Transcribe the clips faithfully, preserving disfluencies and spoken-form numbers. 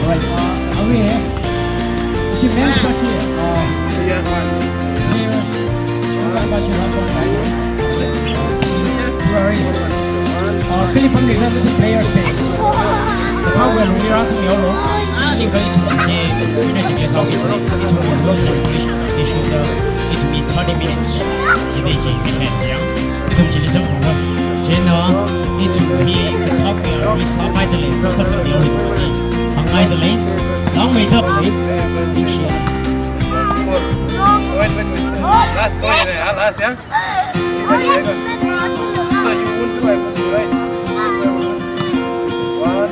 Alright, uh, are we here? Is it men's bus here? Uh, players. Men's bus here, right? Where are you? Uh, Philippine Reserve Players Day. How well we are asking you all. Sitting going to the United States office, it will be no celebration. They should, uh, it will be thirty minutes. Sitting in the hand, yeah. Ithum chili zanghaowa. Chieina ithum hi kathak ya mi sāpaidalei, professor ya ithum chi hāngngaidalei. Langmeida. Last coin, eh, last, yeah? So you won't do, I won't do, right? One,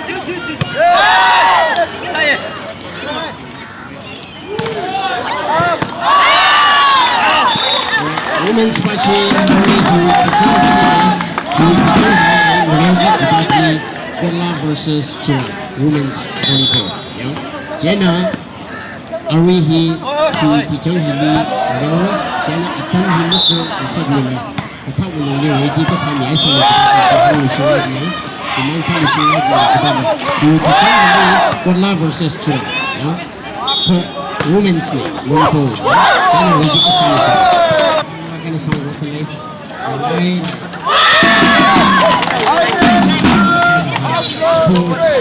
two, three. Women's bus hi, Moreh hi, Kachang hi, Moreh Kachang hi, Moreh hi, Chipati, Kotla versus Chirag, women's volleyball. Yeah. Chieina, arui hi, hi, Kachang hili, Moreh, chieina atam hi machu, masak mila. Kathak malungli ready kasā mi ai sāmi kathak sāmi sāmi sāmi sāmi sāmi sāmi sāmi sāmi. Kachang hili Kotla versus Chirag. Yeah. Kha women's ni, volleyball. Chieina ready kasā mi sā. Kana sāmi sāmi. Sports.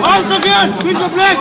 Once again, with the black.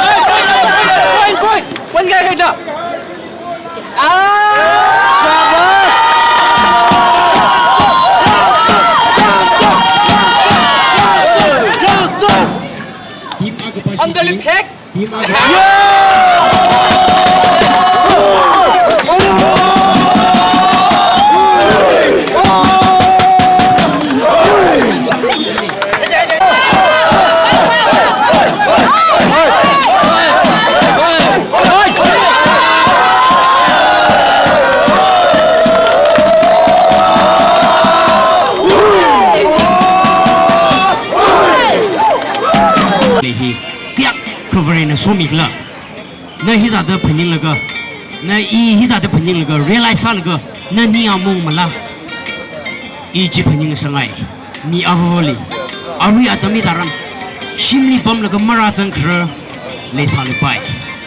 Point, point, point. One guy head up. Ah! Shabash! Team A capacity. Under the pack. Team A capacity. somikhala. Na hithāda phaninglaga, na i hithāda phaninglaga, realize sālaga, na ningyāng maungmala. I chi phaningsangai, mi avāvali. Arui atam hitharan, shimli pamlaga marāzangkharar leisālapai.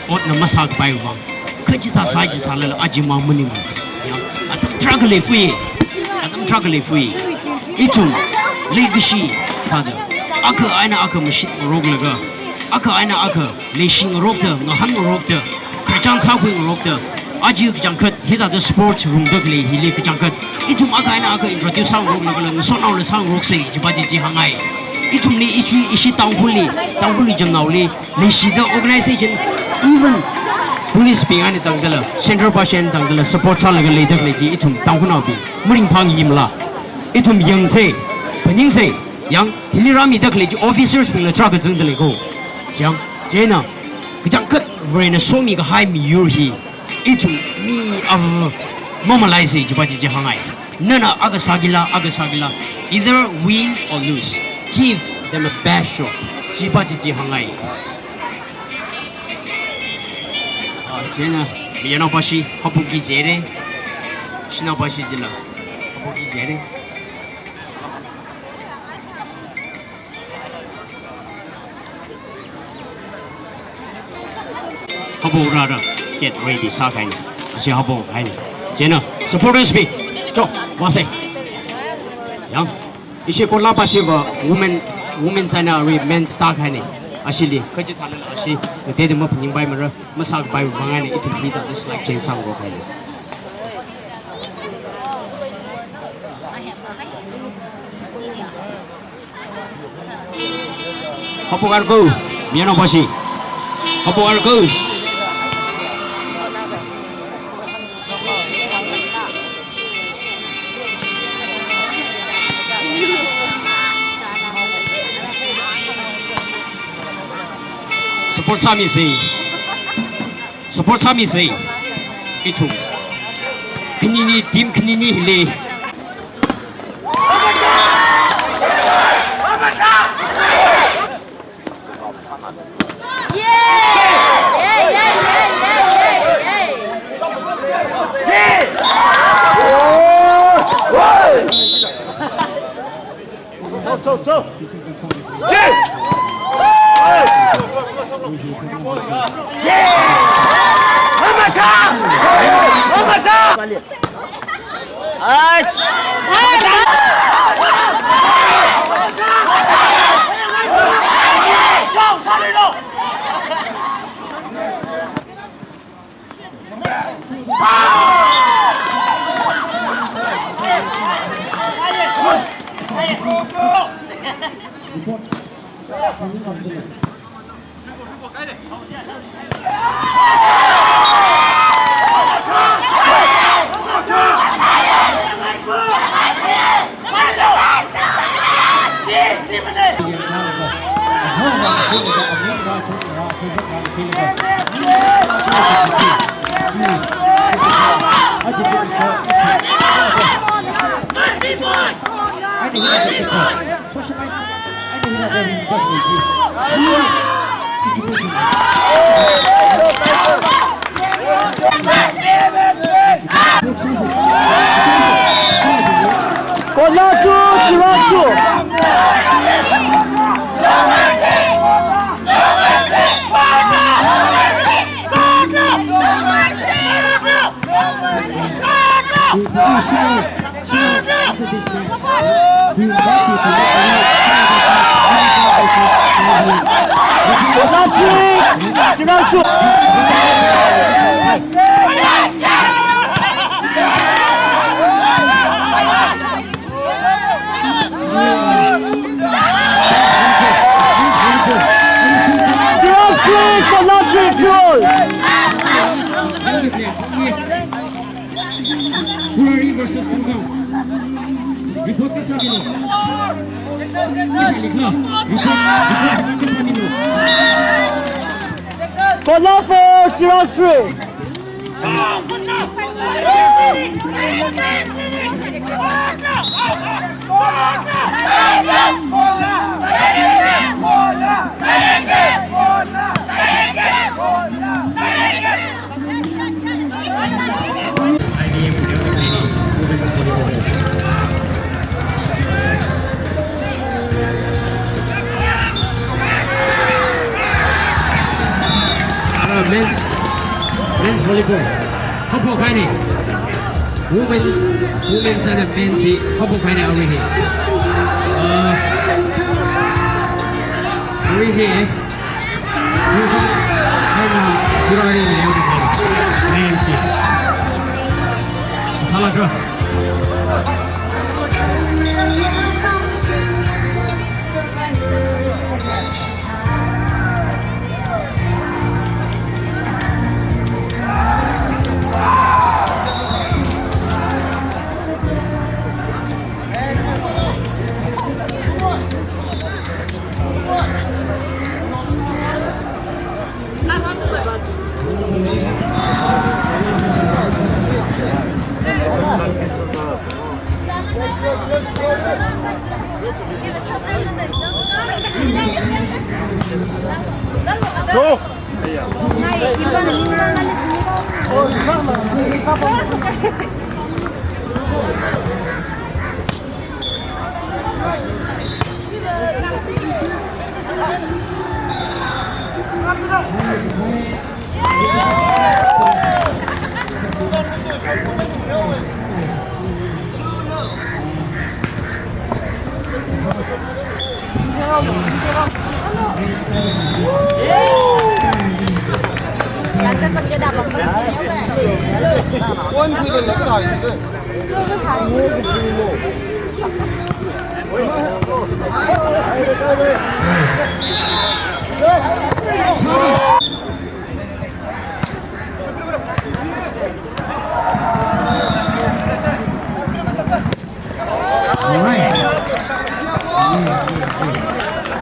Otna masākapai vang. Kachithā sāi chi sālala, aja mang maning. Ya, atam tarākha leifui. Atam tarākha leifui. Ithum, leikashi, thāda. Akha eina akha mashit ngaroklaga. Akha eina akha leishi ngarokta, ngahān ngarokta, khararchan sākhui ngarokta, aja kachangkhat hithāda sports rungda khalei hili kachangkhat, ithum akha eina akha introduce sāngaroklaga, ngasotnaola sāngaroksei, chiva chi chi hāngngai. Ithumli, ishi, ishi Tangkhulli, Tangkhulli chamnaoli, leishida organization, even police bing eina tangdala, central bashi eina tangdala, support sālaga leida khalei chi, ithum Tangkhulnaobing, maringphā yimla. Ithum yangsei, phaningsei, yang, hili rāmida khalei chi officers bingla tarākha zangda lei ko. Yang, chieina, kachangkhat Varena somikahai miyur hi, ithum mi avāva mamalaisei chiva chi chi hāngngai. Nana akha sākila, akha sākila, either win or lose, give them a best shot. Chiva chi chi hāngngai. Ah, chieina, mayarnaopashi, haophokki jire. Shanaopashi chila, haophokki jire. Haophok rāra, get ready sākahaina. Ashi haophok haina. Chieina, supporters bing, cho, vāsei. Yang, ishi Kola pashiva women, women sāna arui men's sākahaina. Ashili, kachithālala ashi, ngatei da maphaningpaimara, masākapai vang eina ithum hithāda slight change sāngarokhaina. Haophok rāra ko, mayarnaopashi. Haophok rāra ko. Support sāmisei. Support sāmisei. Ithum. Khanini, team khanini hili. Kona chu, Chirag chu. Khullarei versus Khongkang. Report kasāmilo. Kasālikha. Report, report kasāmilo. Kona four, Chirag three. Ara men's, men's volleyball. Haophok kahaina. Women, women's and men's chi haophok kahaina arui hi. Uh, arui hi. Men's chi. Hala kro. Go!